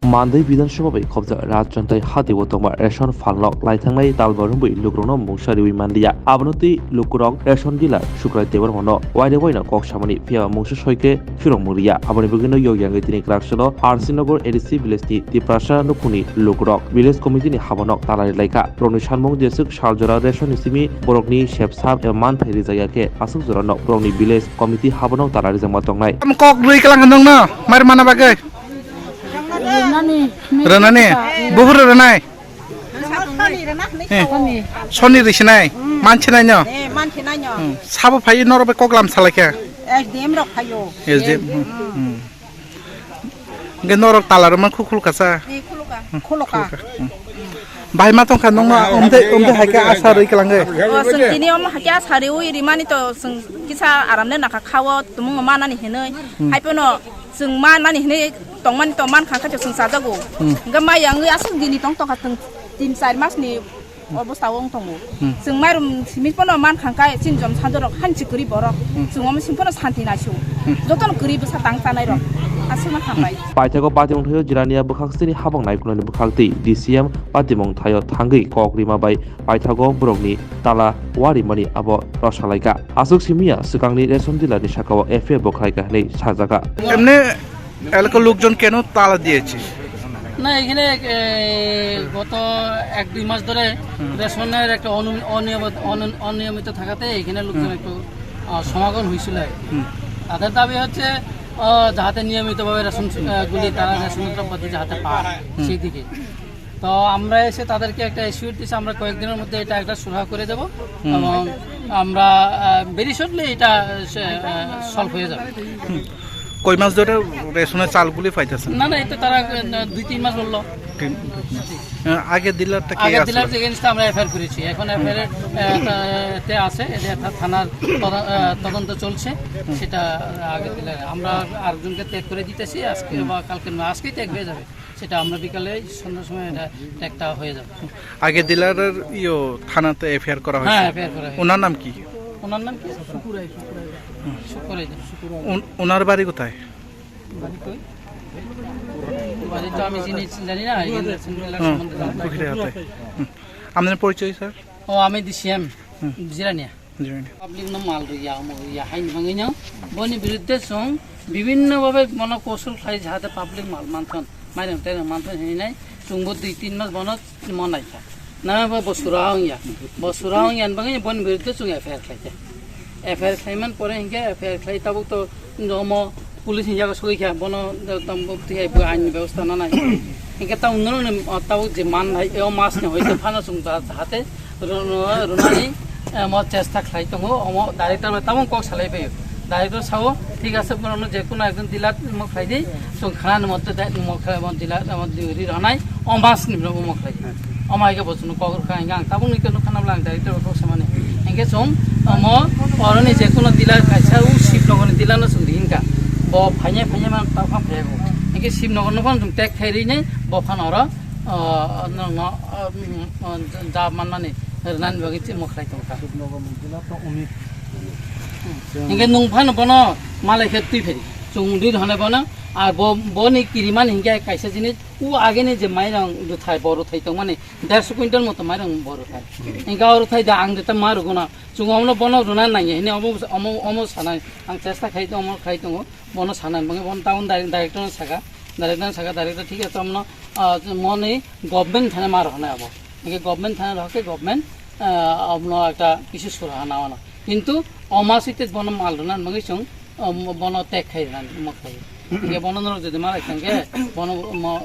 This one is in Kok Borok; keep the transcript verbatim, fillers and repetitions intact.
Mandwi Bidhan Sabha bai khobjak Rajjontai hatio tongma ration phalnok laithangnai talba rwngwi lukurokno mungsa riwi manliya. Abono twi lukurok ration dealer Sukrai Debbarmano wairokwaino kok samani phiya mungsa soikhe phirokmung riya. Aboni bagwino yogyangwi tini kwraksano R C Nagar A D C village ni Tiprasa nukhungni lukurok village committee ni habanok talari laikha. Borokni sanmung jeswk sal jora ration ni simi borokni sepsa eba manthai rijak ya khe aswk jorano borokni village committee habanok talarijakma tongnai. Tamo kok rwi kwlang nokno mar mana bagwi. Rwnani. Rwnani? Buphuru rwnai? Soni rwna hwnwi Eh. sao. Soni rwsinai? Manchinai no? Eh, manchinai no. Hmm. Sabo phai norok bai koklam salaikha? S D M rok phaio. S D M. Hmm. Hmm. Hwnkhe norok tala rwma khu khulkasa? Eh, khuluka. Hmm. Khuluka. Hmm. Bahai ma tongkha nokno omde omde haikhe asa rwi kwlangwi. O, chwng tini omo haikhe asa riwi rimani to chwng kisa aram de nakha khao tumung manani hinwi. Hmm. Haiphano Chwng manmani hinwi tongmani to mankha khe chwng chajago. Hmm. Hwnkhe maya wngwi aswk dini tong tongkha chwng tin char masni obostha o wng tongo. Hmm. Chwng mairum simi phano mankha khe chini jom sanjorok hanchi kwrwi borok. Hmm. Chwng omo simi phano santi naisio. Hmm. Jotono kwrwi bwsa tang chanai rok. Aswkno hambai. Paithago Patimung thaio Jirania bwkhak sini habang naikunani bwkhak twi D C M Patimung thaio thangwi kok rima bai paithago borokni tala warimani abo rosalaikha. Aswk simiya swkangni ration dealer ni sakao F I R bo khlaikha hinwi sajakha. এমনি এলাকার লোকজন কেন তালা দিয়েছে? না, এখানে, এ, গত এক দুই মাস ধরে হুম। রেশনের একটা অনু-, অনিয়মিত, অন-, অনিয়মিত থাকাতে এখানে লোকজন হুম। একটু, আ, সমাগম হয়েছিল আর কি। হুম। তাদের দাবি হচ্ছে, আ, যাতে নিয়মিতভাবে রেশন, আ, গুলি তারা রেশন দ্রব্য যাতে পায়, হুম। সেই দিকে। তো আমরা এসে তাদেরকে একটা অ্যাসিওর দিছি, আমরা কয়েকদিনের মধ্যে এটা একটা সুরাহা করে দেব হুম। এবং আমরা, আহ, ভেরি শর্টলি এটা, আহ, সলভ হয়ে যাবে। হুম। কয় মাস ধরে রেশনের চালগুলি পাইতেছেন? না, না, এটা তারা, আহ, দুই তিন মাস বললো। তিন, দুই মাস। আহ, আগে ডিলারটা কে আগে আসলো? ডিলার এগেইনস্টে আমরা এফআইআর করেছি, এখন এফআইআর, আহ, তে আছে, এটা থা-, থানার তদা-, আহ, তদন্ত চলছে, হুম। সেটা আগে ডিলার। আমরা আরেকজনকে ট্যাগ করে দিতেছি, আজকে হুম। বা কালকে নয়, আজকেই ট্যাগ হয়ে যাবে। সেটা আমরা বিকালে সন্ধ্যার সময় এটা একটা হয়ে যাবে। আগে ডিলারের ইয়ো থানাতে এফআইআর করা হয়েছে। হ্যাঁ, এফআইআর করা হয়েছে। ওনার নাম কি? ওনার নাম কি? শুকুর রায়, শুকুর রায়। শুকুর রায়। ওন-, ওনার বাড়ি কোথায়? বাড়ি কই? বাড়ি তো আমি চিনি, জানি না, এখানে সেন্ট্রাল হুম, সম্বন্ধে জানি না। পুকুরে হাতে। হুম। আপনার পরিচয়, স্যার? ও, আমি ডিসিএম, হুম। Jirania. Join. Public no mal rwya, omo rwya, haini bagwi no boni biruddhe chwng bibinno bhabe bono kosul khlai jahate public mal manthon, mairang tairang manthon hinwi nai chwngbo dui tin mas bono manaikha. Nangba bo sura wngya, bo sura wngya ni bagwi boni biruddhe chwng F I R khlaikha. F I R khlaiman pore hinkhe F I R khlai tabuk to omo Police ni jaga sogwi kha, bono tamo twi hai bo ain ni bebosta nanai. Hinkhe tamo norok ni, tamo je man hai, o mas ni hoite phano chwng ja-, jahate rwno-, rwnani, eh, mo chesta khlai tongo, omo director bai tamo kok salai phaio. Director sao, "Thik ase, bono je kono ekjon dealer mo khlai di, chwng khana ni mote dai mo khlai, mo dealer, mo delivery rwnai, o mas ni mo khlai di." Omo hai khe bo chwngno kok rwkha, hinkhe ang tabukni khe nukha nabla ang director bai kok samani. Hinkhe chwng omo oroni je kono dealer kaisa o Shibnogor ni dealer no chwng ri hinkha. Bo phainai phainai man tamo phang phaiyago. Hinkhe Shibnogor no phano chwng tag khai rinai bo phano oro, o, nokno, o, mm, o, ja manmani rwnani bagwi chwngno khlai tongkha. Hinkhe nwng phano bono malai khe twi phai. Chwng ri rwnai bono, ar bo, boni kirimani hinkhe kaisa jinis o ageni je mairang rwthai, bo rwthai tongmani, derso quintal moto mairang bo rwthai. Hinkhe o rwthai da ang de ta ma rwgwno. Chwng omono bono rwna nangya hwnwi omo, omo, omo sanai. Ang chesta khai tongo, omo khai tongo. Bono sanai, bangwi bono tabuk direct-, director no saka. Director no saka, director thik ase, omono, ah, moni government thani ma rwnai abo. Hinkhe government thani rwkhe government, ah, omono ekta kisi sura hana ono. Kintu oma site bono mal rwna nangwi chwng, ah, bono tag khai rwna mo khai. Hinkhe bono norok jodi malai thangkhe bono mo